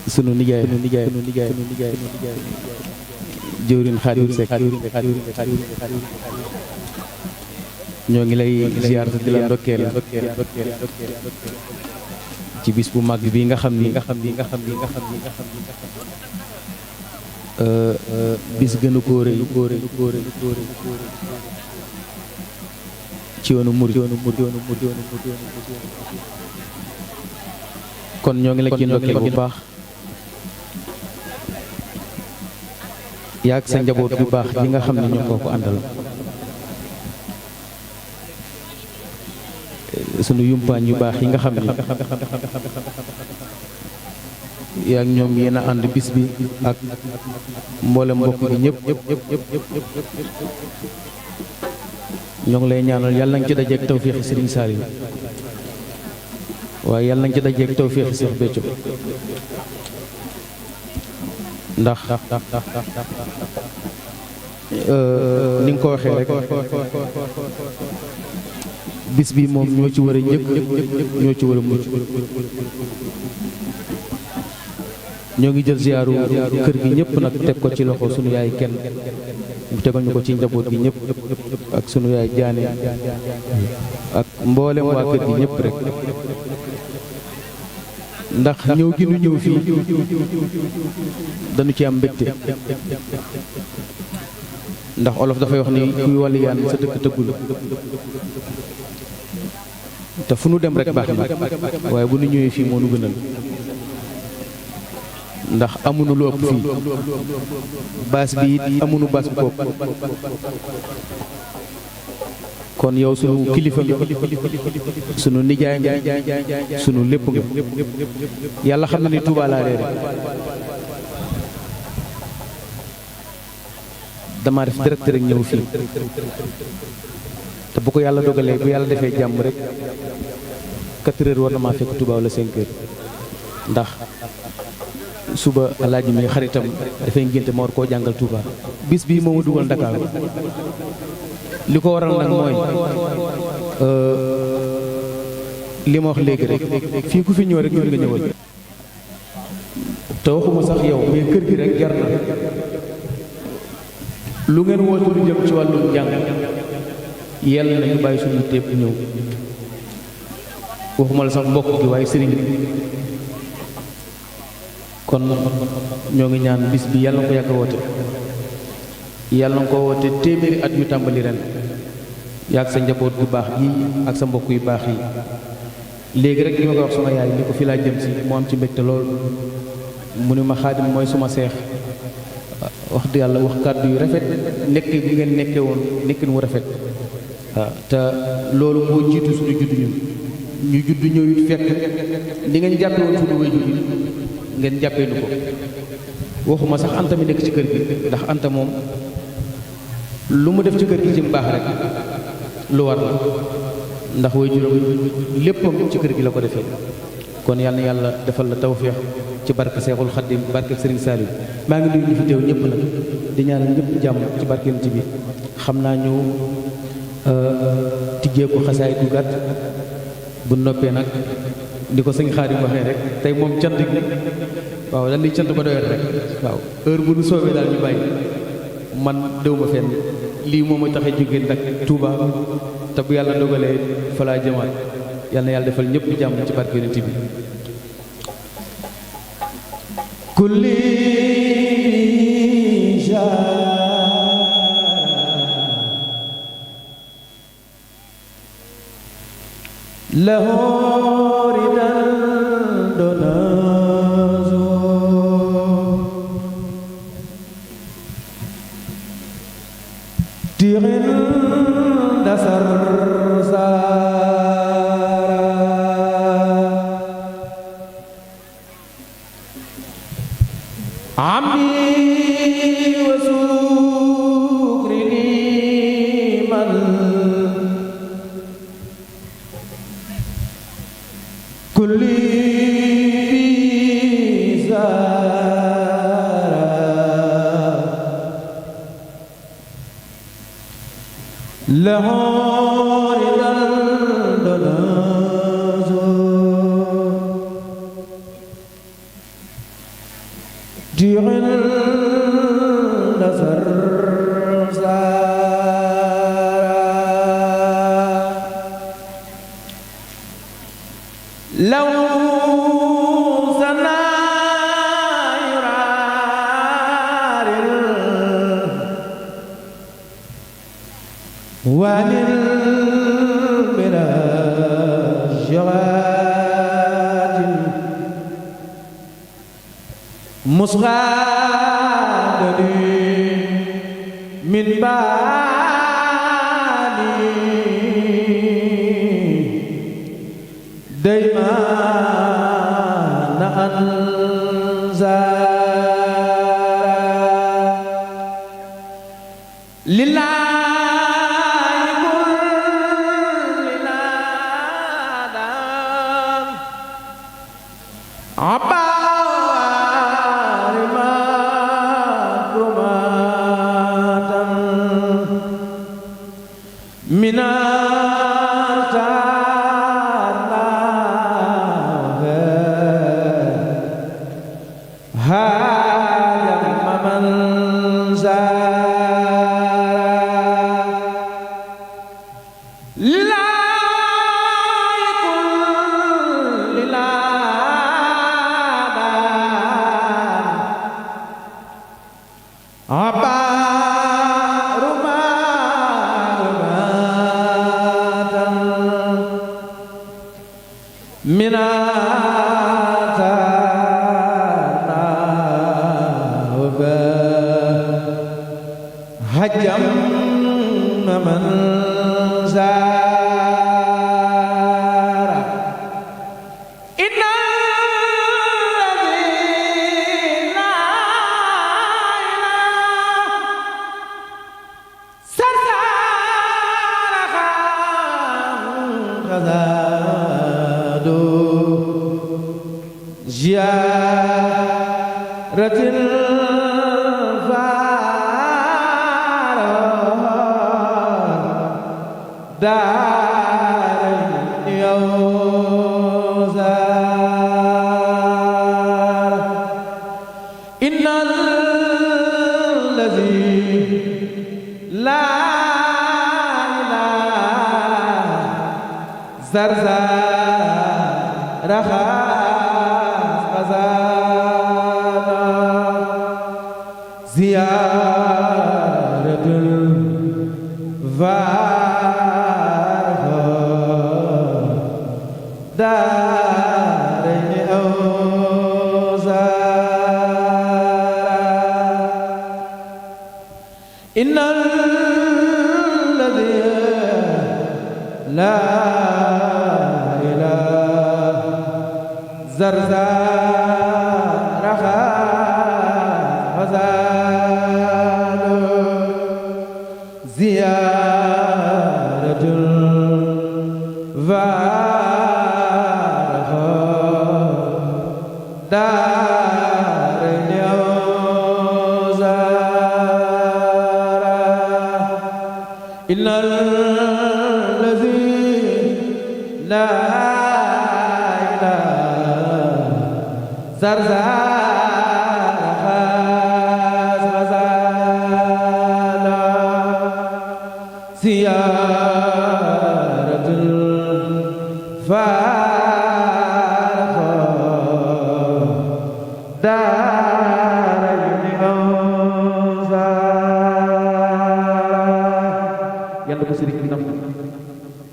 sunu nijaay jëwriñ Xaadim Seck ñoo ngi lay ziar di la ndokkeel ci bis bu mag bi nga xam ni bis gënu koo rëy ci yoonu murid kon ñoo ngi la ci ndokkeel bu baax yaag sa njaboot bu baax yi nga xam ne ñoo ko àndal sunu yumpaañ yu baax yi nga xam ne yaag ñoom yéen a ànd bis bi ak mboolem mbokk bi ñëpp ñoo ngi lay ñaanal yàlla nga ci dajeek tawféexi Sëriñ Saaliw waaye yàlla nga ci dajeek tawféexi Seex Béthio ndax ni nga ko waxee rek bis bi moom ñoo ci war a njëkk ñoo ci war a mucc ñoo ngi jël ziyaaru kër gi ñëpp nag teg ko ci loxo sunu yaay kenn mu tegal ñu ko ci njaboot gi ñëpp ak sunu yaay jaane ak mboolem waa kër gi ñëpp rek ndax ñëw gi nu ñëw fii dañu ci am mbégte ndax olof dafay wax ni kuy wàllu yaan sa dëkk tëggul te fu nu dem rek baax na waaye bu nu ñëwee fii moo nu gënal ndax amuñu lu ëpp fii baas bi it amuñu baas bu bopp kon yow sunu kilifa nga sunu nijaay nga sunu lépp nga yàlla xam na ni Touba laa reere dama def direct rek ñëw fii te bu ko yàlla dogalee bu yàlla defee jàmm rek 4 heures war na maa fekk Touba wala 5 heures ndax suba alaaji mi xaritam dafay ngénte ma war koo jàngal Touba bis bii moo ma dugal Ndakaaru li ko waral nag mooy li ma wax léegi rek fii ku fi ñëw rek ñun nga ñëwal te waxuma sax yow mais kër gi rek jar na lu ngeen woote lu jëm ci wàllu jàng yàlla nañu bàyyi suñu tépp ñëw waxuma la sax mbokk gi waaye sëriñ kon ñoo ngi ñaan bis bi yàlla na ko yàgg a woote yàlla na ko woote téeméeri at ñu tàmbali ren yaag sa njaboot bu baax gi ak sa mbokk yu baax yi léegi rek li ma ko wax sama yaay ni ko fi laa jëm si moo am ci mbégte lool mu ne ma Xaadim mooy suma seex wax dëgg yàlla wax kàddu yu rafet nekk bi ngeen nekkee woon nekkin wu rafet waaw te loolu moo jiitu suñu judd ñun ñu judd ñëw it fekk li ngeen jàppe woon suñu wéy judd ngeen jàppee nu ko waxuma sax Anta mi nekk ci kër gi ndax Anta moom lu mu def ci kër gi ci mbaax rek lu war la ndax way juróom léppam ci kër gi la ko defee kon yal na yàlla defal la tawféex ci barke Seexul Xaddim barke Sëriñ Saaliw maa ngi nuyu ñu fi teew ñëpp nag di ñaanal ñëpp jàmm ci barkeem ci bi xam naa ñu tijjee ko xasaay du gàtt bu noppee nag di ko sëñ Xaadim waxee rek tey moom cant gi waaw dañuy cant ba doyal rek waaw heure bu nu soobee daal ñu bàyyi man déw ma fenn lii moom a tax a jóge nag Touba te bu yàlla dogalee fa laa jëmaat yal na yàlla defal ñëpp jàmm ci barke Yonent bi kulli lahu ridan donazo tirin dasar ambi wa sukri liman kulli lahu ridal dalazo durant nazar law walil bila jawaatin musghadani min baali dayman anzara lillahi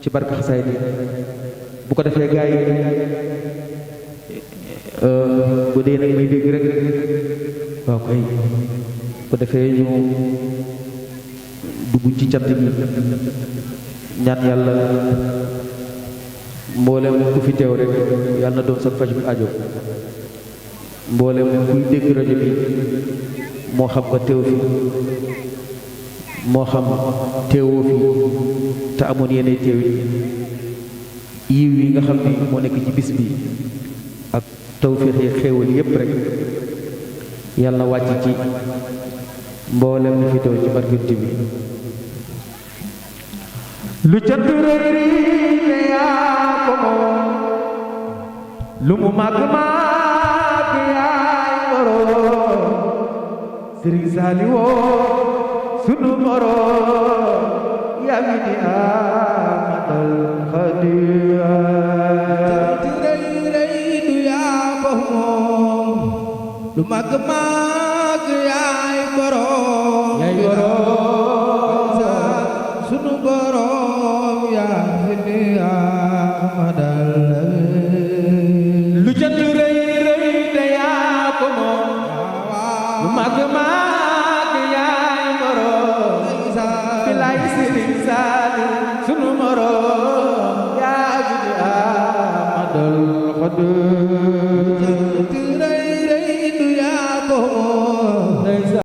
ci barka xasaay bi bu ko defee gaay bu dee nag may dégg rek waaw kay bu defee ñu dugg ci cant gi ñaan yàlla mboolem ku fi teew rek yàlla na doon sa faj bi ajo mboolem kuy dégg rajo bi moo xam nga teew fi moo xam teewoo fi te amoon yeneen teew yiw yi nga xam ne moo nekk ci bis bi ak tawféex yi xéewal yépp rek yàlla na wàcc ci mboolem ñu fi teew ci barkeb bi lu cant rëy te yaa ko moom lu mu màgg màgg yaay boroom Sëriñ Saaliw sunu borom yaa ngi ni Ahmadal Xaadim ti rëy rëy du yaa ko moom lu màgg màgg yaay borom sunu borom yaa ngi ni Ahmadal